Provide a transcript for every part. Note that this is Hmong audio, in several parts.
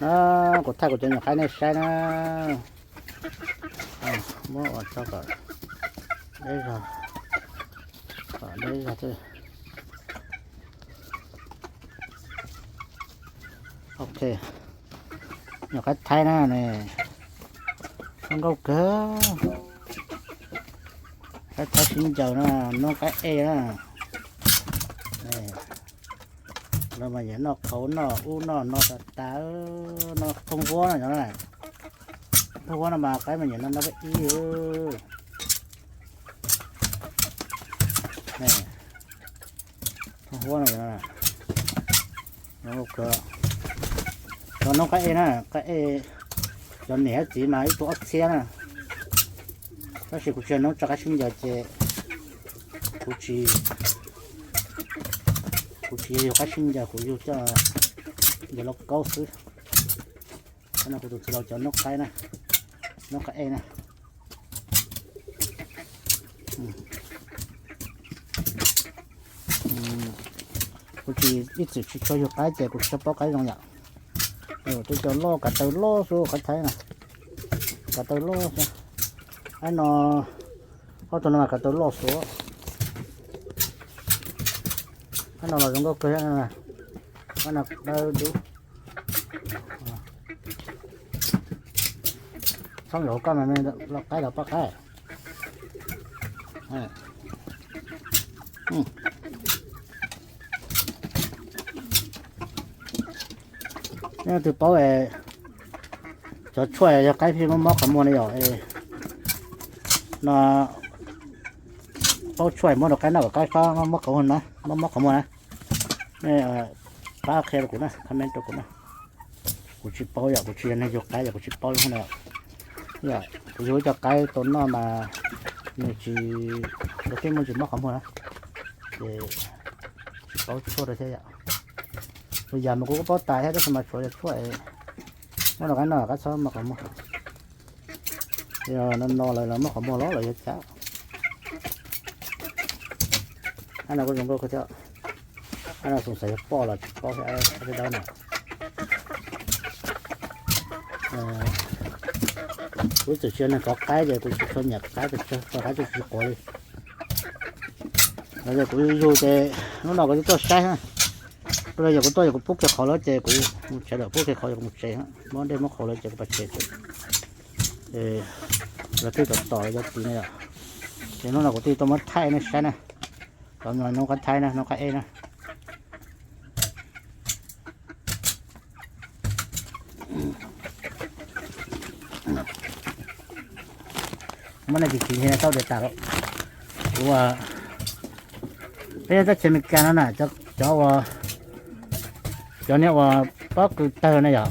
No, kuv thaij kuv cov nyuam qaib nej saib na. Muab ua tso kom deb zog, kom deb zog thiab. Ok, nyuam qaib thaib na ne, zoo nkauj kawg. Qaib thaib sib ncaws na, noob qaib ej na. Lawv mas nyiam noj qhauv noj ub noj no tas tas, noj thooj huab no, thooj huab no mas qaib mas nyiam noj noob qaib ej. Thooj huab no, cov noob qaib ej na, qaib ej, cov niam txiv mas ib tug ob txhiab na. Tab sis kuv tsis yog noob tso qaib sib ncaws ces kuv tsis, kuv tsis yug qaib sib ncaws, kuv yug coj ncaws lauj kaub xwb. Qhov no kuv tus txiv laus cov noob qaib na, noob qaib ej na. Kuv tsis, ib txwm tsis tshua yug qaib ces kuv tsis paub qaib zoo yom. Tej cov loj kav taw loj xwb qaib thaib na, kav taw loj xwb. Qaib no, ob tug no mas kav taw loj xwb. Qaib no los zoo nkauj kawg, qaib no dawb dub. Txhob yuav koj mas los qaib los poj qaib. Nej twg paub cov tshuaj yog qaib pheej mob qhov muag ne yom, no paub tshuaj muab rau qaib noj kom qaib txhob mob qhov muag na, mob mob qhov muag na. Nej pab qhia rau kuv na, comment rau kuv na. Kuv tsis paub yom, kuv tsis yog neeg yug qaib yom, kuv tsis paub li no. Yom, kuv yug ib co qaib tau noj mas nws tsis, lawv pheej muab tsis mob qhov muag na, ces tsis paub tshuaj rau thiab yom. Tus yam mas kuv kuj paub tas thiab tab sis mas tshuav yog tshuaj muab rau qaib noj qaib txhob mob qhov muag. Yog no no lawv los muab qhov muag los lawv yuav cas. Ab no kuj zoo nkauj kawg thiab. Ab no xoom xaiv yog poj los tsis paub thiab, dawb dawb na. Kuv ib txwm tsis yog neeg kov qaib ces kuv tsis tshua nyiam qaib pes tsawg, kov qaib tsis quav li. Los yog kuv yug ces hnub no kuv twb tuaj saib, los yog kuv tuaj yog kuv pub kiag qhov lawm ces kuv mus tsev lawm, pub kiag qhov yog kuv mus tsev, muab dej muab qhauv lawm ces kuv pais tsev. Lawv twb tom tom cov tis no yom. Ces hnub no kuv twb tuaj muab thaij nej saib na. Cov no noob qaib thaib na, noob qaib ej na. Muab nej tis tis nthi tau tias tas, kuv, peb nyob teb chaws Amelikas no na, cov uas, cov niag uas pob kws tawg na yom,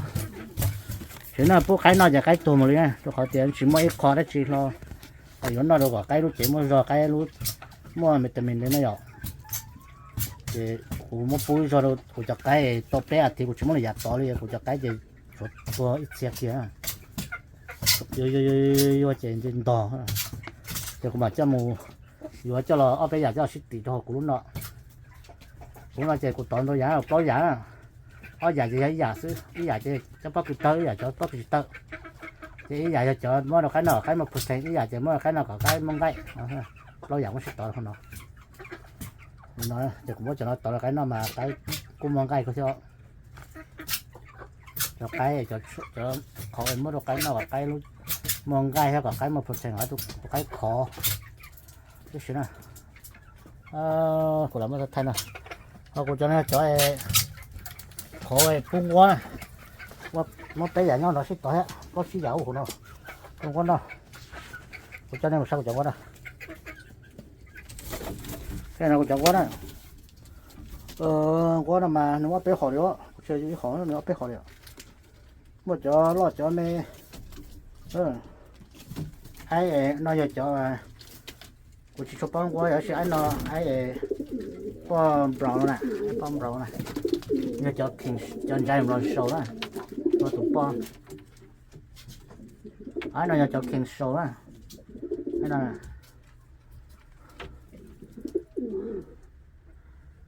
tseem no pub qaib noj ces qaib tuag mus li na, rau qhov tias tsis muaj ib qho dab tsi hlo yuav noj rau kom qaib lub cev muaj zog, qaib lub muaj vitamin li na yom. Ces kuv muab pub zog rau kuv cov qaib tau peb as thiv kuv tsis muab lwm yam tov li, kuv cov qaib ces tshuav tuag ib txhia kiag. Yuav yuav yuav ces ntog, ces kuv mam coj mus, yuav coj los ob peb yam coj los sib tim rau hauv kuv lub no. Kuv lub no ces kuv tov ntau yam, plaub yam. Ob yam ces yog ib yam xwb, ib yam ces cov pob kws tawg, ib yam cov pob kws tsis tawg. Ces ib yam yog cov muab rau qaib noj qaib muaj protein, ib yam ces muab rau qaib noj kom qaib muaj nqaij. Plaub yam muab sib tov rau hauv no. No ces kuv muab cov no tov rau qaib noj mas qaib kuj muaj nqaij kawg thiab. Cov qaib, cov qhov muab rau qaib noj kom qaib muaj nqaij thiab kom qaib muaj protein, tus qaib khov tib si na. Kuv lam muab thaij no. Ho kuv cov no cov qhov pub nquab na, muab peb yam nyob no sib tov thiab, plaub tsib yam ub hauv no, pub nquab noj. Kuv coj nej mus saib kuv cov nquab na. Saib no kuv cov nquab na. Nquab no mas nws ob peb hom li, kuv tsis yog ib hom, nws ob peb hom li. Muaj cov loj cov me. Aib no yog cov, kuv tsis tshua paub nquab, tab sis aib no, aib poj brown na, aib poj brown na, yog cov king, cov Giant Brown Shoe na, tus poj. Aib no yog cov king shoe na.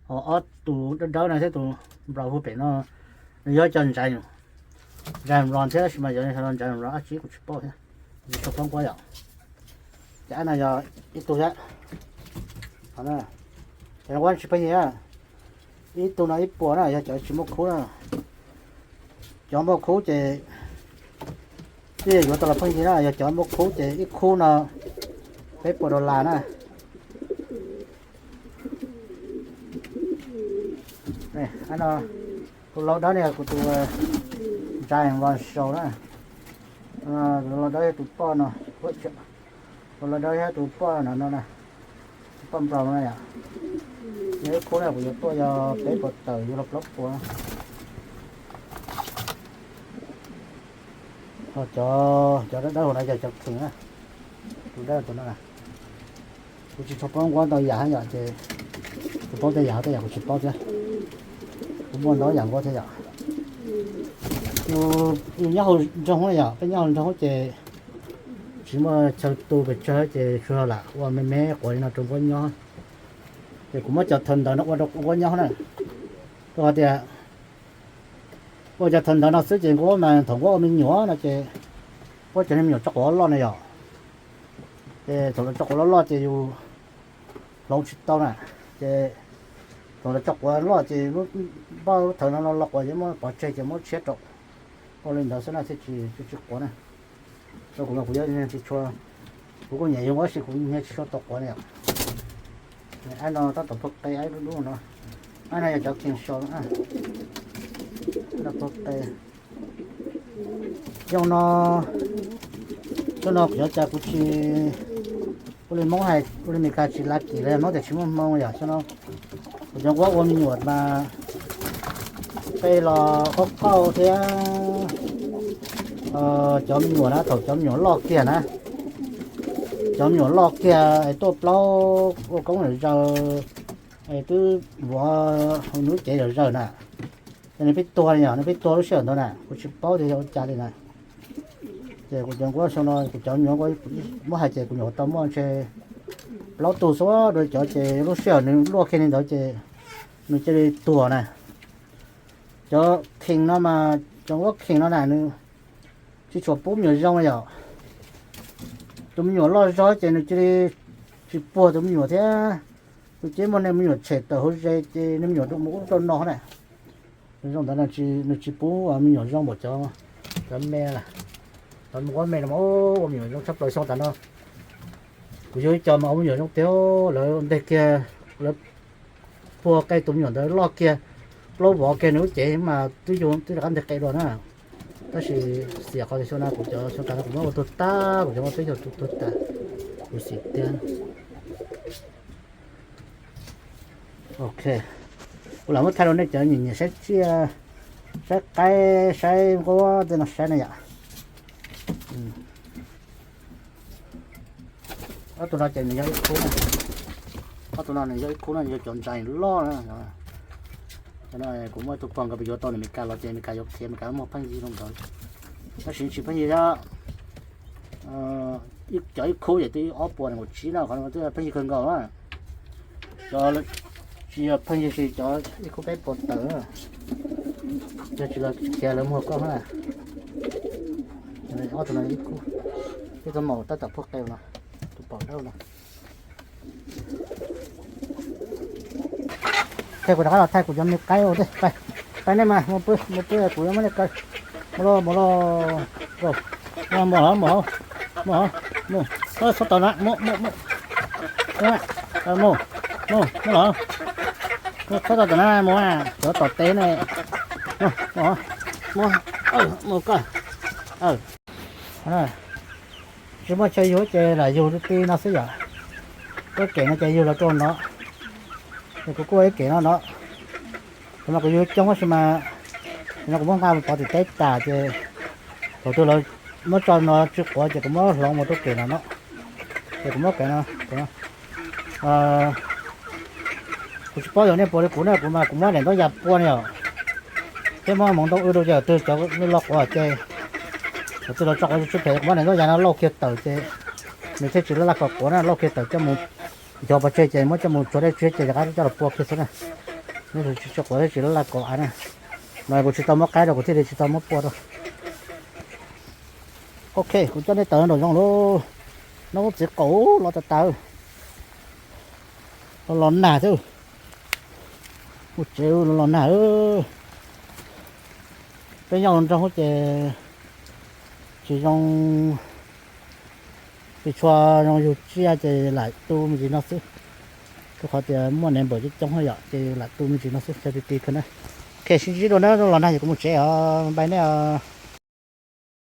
Ho ob tus dawb dawb no thiab tus brown hu pem no, nws yog cov ntxaiv, Giant Round thiab, tab sis mas yog ntshai Giant Round dab tsi kuv tsis paub thiab, tsis tshua paub nquab yom. Ces no yog ib tug thiab. Cov nquab tsis pheej yig, ib tug no ib puas na, yog cov tsis muaj khub na. Cov muaj khub ces twb yuav tau los pheej yig na, yog cov muaj khub ces ib khub no peb puas dollar na. No, tus lau dawb no kuv tus Giant Round Show na. Tus lau dawb yog tus poj no, tus lau dawb yog tus poj no no na, tus poj nploos no yom. Yog ib khub na kuv yuav tuaj yog peb puas tawm, yuav los plaub puas. Ho cov, cov dawb dawb hauv no yog cov king na, tus dawb tus no na. Kuv tsis tshua paub nquab ntau yam yom, ces kuv paub tej yam, tej yam kuv tsis paub thiab. Kuv muaj ntau yam nquab thiab yom. Yus nyob hauv nroog yom, peb nyob hauv nroog ces tsis muaj chaw tu pes tsawg ces tsuas lam ua me me quav li no rau nquab nyob. Ces kuv muab cov thaum ntawd no ua rau nquab nyob na. Rau qhov tias ua cov thaum ntawd no xwb ces nquab mas thaum nquab ua me nyuam no ces nquab cov me nyuam tso quav loj no yom. Ces thaum lawv tso quav loj loj ces yus hloov tsis tau na. Ces thaum lawv tso quav loj ces lub npaj lub thawv no los quav ces muab pov tseg ces muab tshiab rau ua li ntawd xwb na thiaj tsis tsis quav na. Rau kuv mas kuv yuav tsis tshua, kuv kuj nyiam yus nquab tab sis kuv nyiam tsis tshua tau quav na yom. Ab no tab tom puag qe, ab dub dub no. Ab no yog cov king sau no. Puag qe. Xyoo no, xyoo no kuv xyov cas kuv tsis, ua li Hmoob hais, ua li Meskas tsis lucky li, Hmoob tias tsis muaj hmoo yom. Xyoo no kuv cov nquab ua me nyuam mas qe los qauj qauj thiab. Cov me nyuam na, thaum cov me nyuam loj kiag na, cov me nyuam loj kiag es tuaj plaub ua koob lawm zaws es twb vov hauv nws lub cev lawm zaws na, ces nws pheej tuag li yom, nws pheej tuag lub sij hawm ntawd na, kuv tsis paub tias yog ua cas li na. Ces kuv cov nquab xyoo no kuv cov me nyuam, muab hais ces kuv nyuam qhuav tau muaj ntshe plaub tug xwb, dua cov ces lub sij hawm nws luaj kiag li ntawd ces nws cia li tuag na. Cov king no mas, cov nquab king no na nws tsis tshua pub me nyuam zoo yom. Tus me nyuam loj zog ces nws cia li tsis puag tus me nyuam thiab. Tus ces muaj niag me nyuam tshem tawm hauv zes ces niag me nyuam mus ub rau no na. Zoo ntawd nws tsis pub me nyuam zoo npaum cov, cov me, cov nquab me no mas ua me nyuam zoo tshaj plaws xyoo tas no. Kuv yug ib co mas ua me nyuam zoo tiag, lawv nteg kiag, lawv puag qe tus me nyuam ntawd loj kiag, plaub vov kiag nws lub cev mas twb yug twb rov qab nteg qe dua na. Tab sis xiam qhov tias xyoo no kuv cov xyoo tas no kuv muab ua tuag tag, kuv cov muab peb caug tus tuag tag, kuv xiam tiag. Ok, kuv lam muab thaij rau nej cov nyiam nyiam saib tsiaj, saib qaib, saib nquab tej no saib na yom. Ob tug no ces nws yog ib khub, ob tug no nws yog ib khub no, yog cov ntxhais loj na. Cov no kuv muaj ib tug pog nkawd yuav tau nws Meskas los ces Meskas yuav khiav, Meskas muaj pheej yig rau nkawd, tab sis tsis pheej yig thiab. Cov ib khub ces twb ob puas nees nkaum tsib na, qhov no twb pheej yig kawg nkaus na. Cov tsis yog pheej yig ces cov ib khub peb puas tawm, yog tsis los khiav lawv muag koj na. Ob tug no ib khub, ib tug maum tab tom puag qe no, tus paum dawb no. Thaij kuv rov qab los thaij kuv cov me qaib ua tej. Pab nej mas mus pw, mus pw kuv yuav muab nej kaw. Mus los, mus los, mus los, mus los, mus los, mus, txhob tau na, mus, mus, mus, mus, mus los, mus, txhob tau tom na, mus, cov tom teb ne, mus, mus, mus koj. Tsis muaj chaw yug ces lam yug ti no xwb yom. Kuv kem no ces yug los rau no, es kuv kuj ua ib kem no no. Thaum no kuv yug coob tab sis mas, no kuv muab nqa mus pov tim teb tas ces thaum twg lawv muab tso no tsw quav ces kuv muab hloov mus rau kem no no. Ces kuv muab kem no, kuv tsis paub yog nej puas li kuv ne, kuv mas kuv muab daim ntaub yas pua ne yom, thiab muab hmoov ntoo w rau ces twg cov lo quav ces, thaum twg los tso quav tsw phem kuv muab daim ntaub yas no lauj kiag tawm ces nws thiaj tsis laj laj kom quav na, lauj kiag tawm coj mus nchov pov tseg ces muab coj mus tsuav dej tsw ces rov qab coj los pua kiag xwb na. Nws tsis tshua quav thiab tsis laj laj kom av na. No kuv tsis tau muab qaib rau kuv thiaj li tsis tau muab pua rau. Ok, kuv coj nej tawm nraum zoov lauj. Nov txiv qaum los tas tas, los los nag xwb. Mus tsev los los nag. Peb nyob nraud ces tsis zoo, tsis tshua zoo yug tsiaj ces lam tu me ntsis no xwb. Rau qhov tias muaj nev npaum coob coob yom, ces lam tu me ntsis no xwb, tsis ti ti kawg na. Ok, sib ntsib dua na, los nag ces kuv mus tsev os, bye nej os.